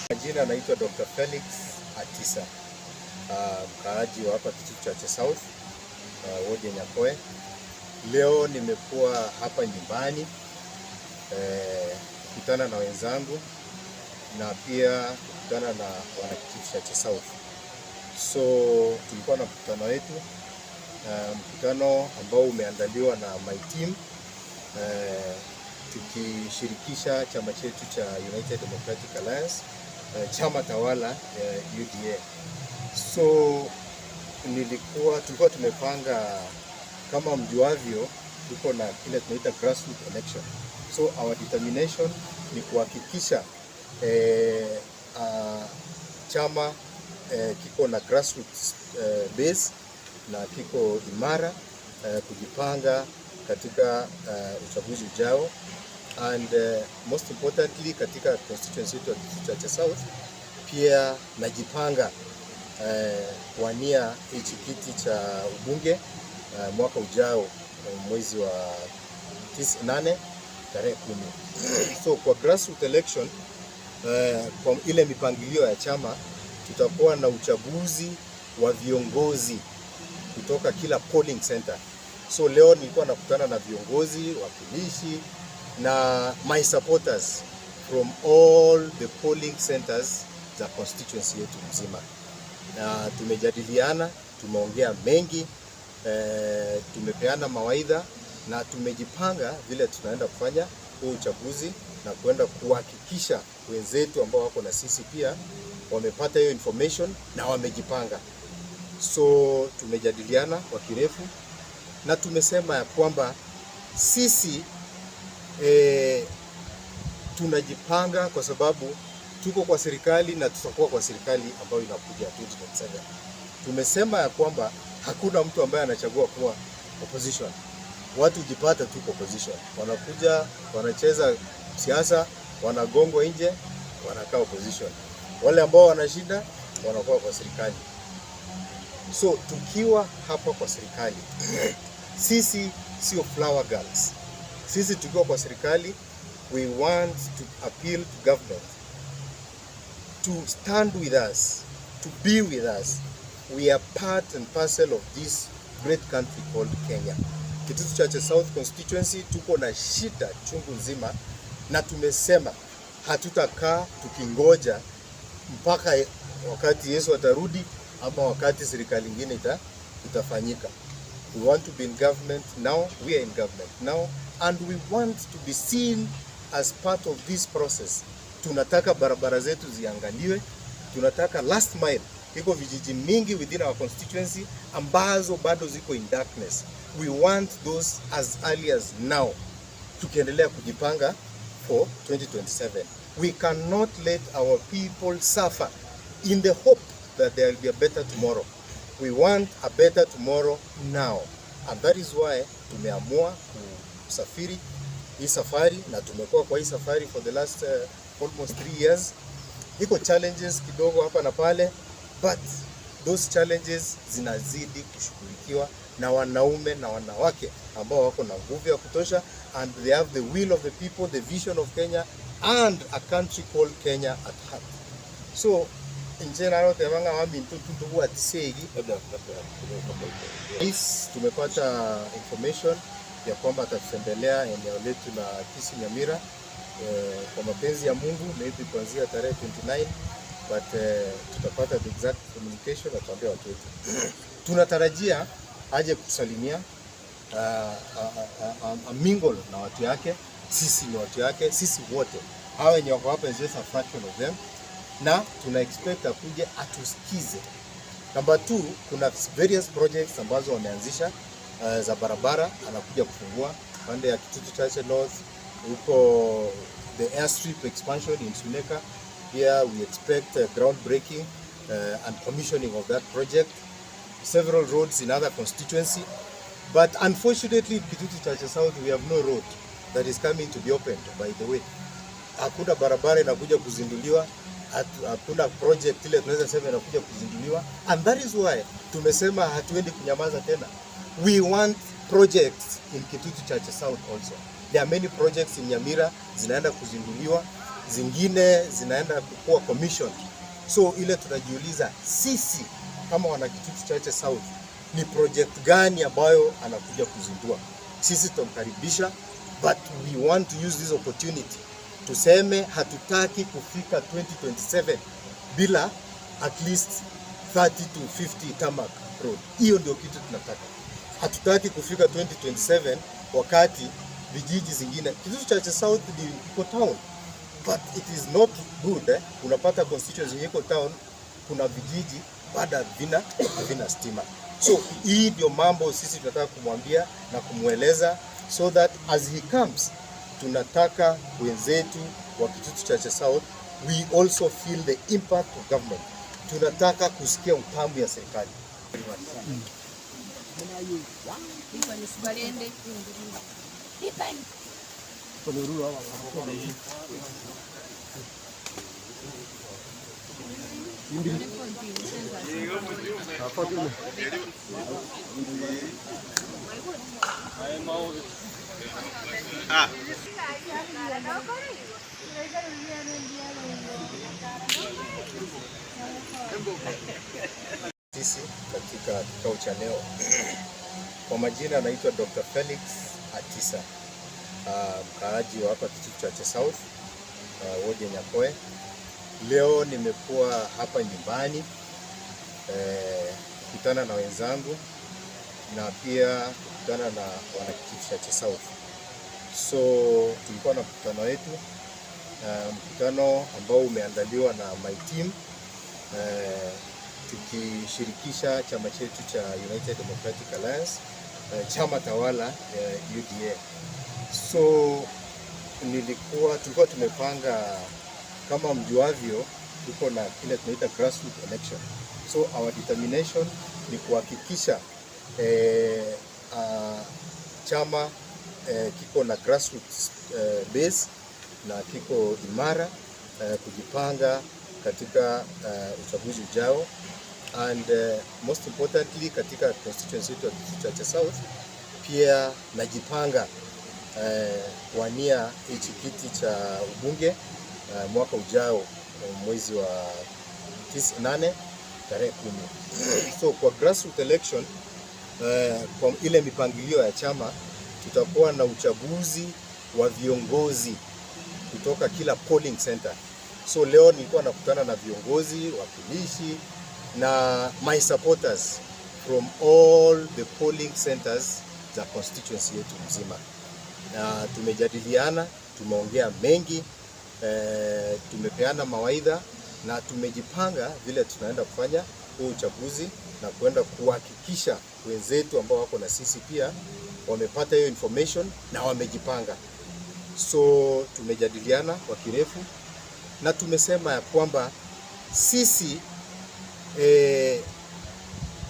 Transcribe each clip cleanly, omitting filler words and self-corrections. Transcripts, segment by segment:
Majina anaitwa Dr. Felix Atisa, mkaaji wa hapa Kitutu Chache South, wodi ya Nyakoe. Leo nimekuwa hapa nyumbani kukutana na wenzangu na pia kukutana na wana Kitutu Chache South. So tulikuwa na mkutano wetu, mkutano ambao umeandaliwa na my team, tukishirikisha chama chetu cha United Democratic Alliance, chama tawala, UDA. So tulikuwa tumepanga, kama mjuavyo, tuko na kile tunaita grassroots election. So our determination ni kuhakikisha chama kiko na grassroots base na kiko imara kujipanga katika uchaguzi ujao and most importantly katika constituency yetu ya Kitutu Chache South pia najipanga kuwania hichi kiti cha ubunge mwaka ujao, mwezi wa 8 tarehe 10. So kwa grassroots election, kwa ile mipangilio ya chama, tutakuwa na uchaguzi wa viongozi kutoka kila polling center. So leo nilikuwa nakutana na viongozi, wakilishi na my supporters from all the polling centers za constituency yetu mzima, na tumejadiliana, tumeongea mengi, tumepeana mawaidha na tumejipanga vile tunaenda kufanya huu uchaguzi na kwenda kuhakikisha wenzetu ambao wako na sisi pia wamepata hiyo information na wamejipanga. So tumejadiliana kwa kirefu na tumesema ya kwamba sisi tunajipanga kwa sababu tuko kwa serikali na tutakuwa kwa serikali ambayo inakuja 2027. Tumesema ya kwamba hakuna mtu ambaye anachagua kuwa opposition. Watu hujipata tu kwa opposition, wanakuja wanacheza siasa, wanagongwa nje, wanakaa opposition. Wale ambao wanashinda wanakuwa kwa serikali. So tukiwa hapa kwa serikali, sisi sio flower girls. Sisi tukiwa kwa serikali, we want to appeal to government to stand with us, to be with us. We are part and parcel of this great country called Kenya. Kitutu Chache South constituency tuko na shida chungu nzima, na tumesema hatutakaa tukingoja mpaka wakati Yesu atarudi ama wakati serikali ingine itafanyika. We want to be in government now, we are in government now and we want to be seen as part of this process. Tunataka barabara zetu ziangaliwe, tunataka last mile. Iko vijiji mingi within our constituency ambazo bado ziko in darkness. We want those as early as now, tukiendelea kujipanga for 2027. We cannot let our people suffer in the hope that there will be a better tomorrow. We want a better tomorrow now. And that is why tumeamua kusafiri hii safari na tumekuwa kwa hii safari for the last almost 3 years. Iko challenges kidogo hapa na pale, but those challenges zinazidi kushughulikiwa na wanaume na wanawake ambao wako na nguvu ya kutosha and they have the will of the people, the vision of Kenya and a country called Kenya at heart. So inche narotebanga wamintu tubwatisegi. Labda kidogo kabla Rais, tumepata information ya kwamba atatutembelea eneo letu la Kisii Nyamira, kwa mapenzi ya Mungu, maybe kuanzia tarehe 29, but tutapata the exact communication na tuambia watu wetu. Tunatarajia aje kutusalimia, mingle na watu yake. Sisi ni watu yake, sisi wote hawa wenye wako hapa is just a fraction of them, na tuna expect akuje atusikize. Number two, kuna various projects ambazo wameanzisha za barabara, anakuja kufungua pande ya Kitutu Chache North, huko the airstrip expansion in Suneka. Here we expect groundbreaking and commissioning of that project. Several roads in other constituency, but unfortunately in Kitutu Chache South we have no road that is coming to be opened, by the way. Hakuna barabara inakuja kuzinduliwa. Hakuna project ile tunaweza sema inakuja kuzinduliwa, and that is why tumesema hatuendi kunyamaza tena. We want projects in Kitutu Chache South also. There are many projects in Nyamira zinaenda kuzinduliwa, zingine zinaenda kuwa commissioned. So ile tunajiuliza sisi kama wana Kitutu Chache South, ni project gani ambayo anakuja kuzindua? Sisi tutamkaribisha, but we want to use this opportunity tuseme hatutaki kufika 2027 bila at least 30 to 50 tarmac road. Hiyo ndio kitu tunataka. Hatutaki kufika 2027 wakati vijiji zingine, Kitutu Chache South ni iko town but it is not good, eh? Unapata constituency yenye iko town, kuna vijiji bado havina stima. So hii ndio mambo sisi tunataka kumwambia na kumweleza so that as he comes, tunataka wenzetu wa Kitutu Chache South, we also feel the impact of government. Tunataka kusikia utamu ya serikali. Very much. Balende. Sisi katika kikao cha leo, kwa majina anaitwa Dr. Felix Atisa, mkaaji wa hapa Kitutu Chache South, wodi ya Nyakoe. Leo nimekuwa hapa nyumbani kukutana na wenzangu na pia kukutana na wana Kitutu Chache South. So tulikuwa na mkutano wetu, mkutano ambao umeandaliwa na my team, tukishirikisha chama chetu cha United Democratic Alliance, chama tawala, UDA. So tulikuwa tumepanga, kama mjuavyo, tuko na kile tunaita grassroots election. So our determination ni kuhakikisha chama kiko na grassroots base na kiko imara kujipanga katika uchaguzi ujao and most importantly katika constituency yetu ya Kitutu Chache South pia najipanga kuwania hichi kiti cha ubunge mwaka ujao, mwezi wa 8 tarehe 10. So kwa grassroots election, kwa ile mipangilio ya chama tutakuwa na uchaguzi wa viongozi kutoka kila polling center. So leo nilikuwa nakutana na viongozi, wakilishi na my supporters from all the polling centers za constituency yetu mzima, na tumejadiliana, tumeongea mengi, tumepeana mawaidha na tumejipanga vile tunaenda kufanya huu uchaguzi na kuenda kuhakikisha wenzetu ambao wako na sisi pia wamepata hiyo information na wamejipanga. So tumejadiliana kwa kirefu na tumesema ya kwamba sisi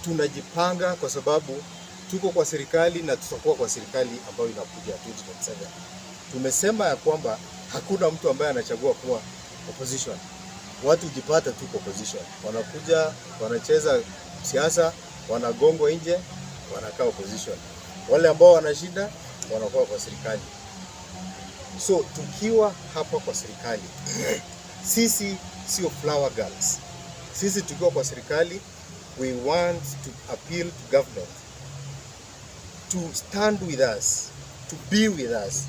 tunajipanga kwa sababu tuko kwa serikali na tutakuwa kwa serikali ambayo inakuja 2027. Tumesema ya kwamba hakuna mtu ambaye anachagua kuwa opposition. Watu hujipata tu kwa opposition, wanakuja wanacheza siasa, wanagongwa nje, wanakaa opposition. Wale ambao wanashinda wanakuwa kwa serikali. So tukiwa hapa kwa serikali, sisi sio flower girls. Sisi tukiwa kwa serikali, we want to appeal to government to stand with us, to be with us.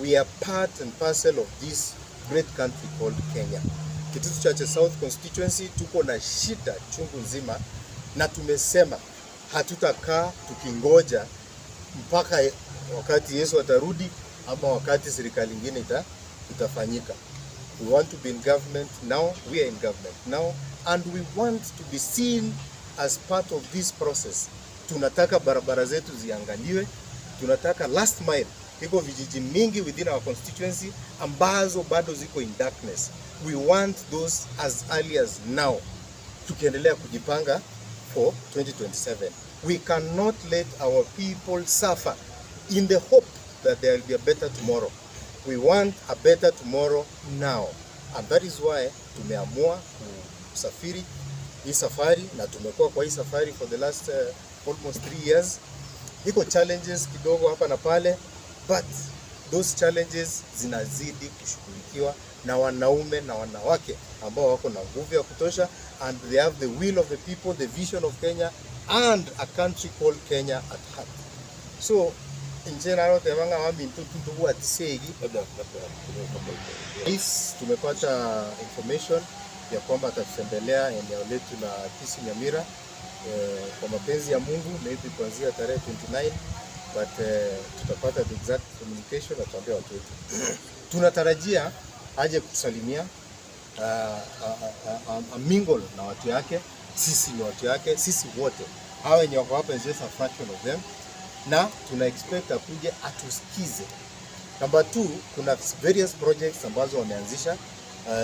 We are part and parcel of this great country called Kenya. Kitutu Chache South constituency tuko na shida chungu nzima, na tumesema hatutakaa tukingoja mpaka wakati Yesu atarudi ama wakati serikali ingine itafanyika. We want to be in government now, we are in government now and we want to be seen as part of this process. Tunataka barabara zetu ziangaliwe, tunataka last mile. Iko vijiji mingi within our constituency ambazo bado ziko in darkness. We want those as early as now, tukiendelea kujipanga for 2027. We cannot let our people suffer in the hope that there will be a better tomorrow. We want a better tomorrow now. And that is why Tumeamua kusafiri hii safari na tumekuwa kwa hii safari for the last almost 3 years. Iko challenges kidogo hapa na pale, but those challenges zinazidi kushughulikiwa na wanaume na wanawake ambao wako na nguvu ya kutosha, and they have the will of the people, the vision of Kenya and a country called Kenya at heart. So inche naro tebanga wamintu tubwatisegi. Rais, tumepata information ya kwamba atatutembelea eneo letu la Kisii Nyamira, kwa mapenzi ya Mungu, maybe kuanzia tarehe 29, but tutapata the exact communication na tuambia watu wetu. Tunatarajia aje kutusalimia, mingle na watu yake. Sisi ni watu yake, sisi wote hawa wenye wako hapa is just a fraction of them, na tuna expect akuje atusikize. Number two, kuna various projects ambazo wameanzisha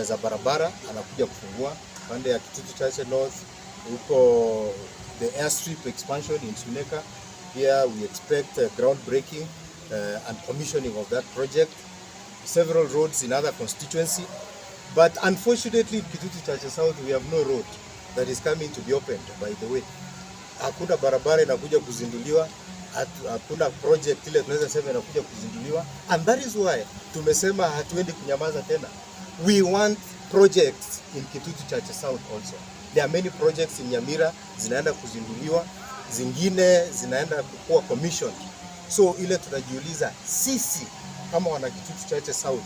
za barabara, anakuja kufungua pande ya Kitutu Chache North, huko the airstrip expansion in Suneka. Here we expect groundbreaking and commissioning of that project. Several roads in other constituency. But unfortunately, in Kitutu Chache South, we have no road that is coming to be opened, by the way. Hakuna barabara inakuja kuzinduliwa, hakuna project ile tunaweza sema inakuja kuzinduliwa, and that is why tumesema hatuendi kunyamaza tena. We want projects in Kitutu Chache South also. There are many projects in Nyamira zinaenda kuzinduliwa, zingine zinaenda kuwa commissioned. So ile tunajiuliza sisi kama wana Kitutu Chache South,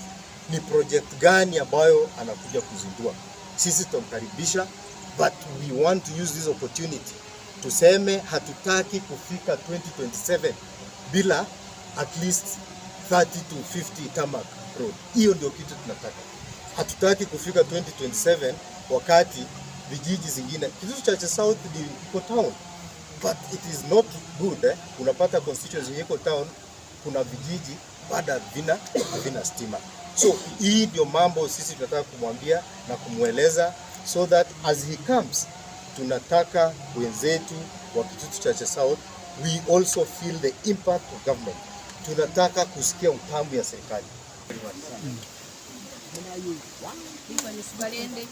ni project gani ambayo anakuja kuzindua? Sisi tutamkaribisha, but we want to use this opportunity tuseme hatutaki kufika 2027 bila at least 30 to 50 tarmac road. Hiyo ndio kitu tunataka. Hatutaki kufika 2027 wakati vijiji zingine, Kitutu Chache South ni iko town, but it is not good, eh? Unapata constituency yenye iko town, kuna vijiji bado havina stima. So hii ndio mambo sisi tunataka kumwambia na kumweleza, so that as he comes, tunataka wenzetu wa Kitutu Chache South, we also feel the impact of government. Tunataka kusikia utamu ya serikali. Balende.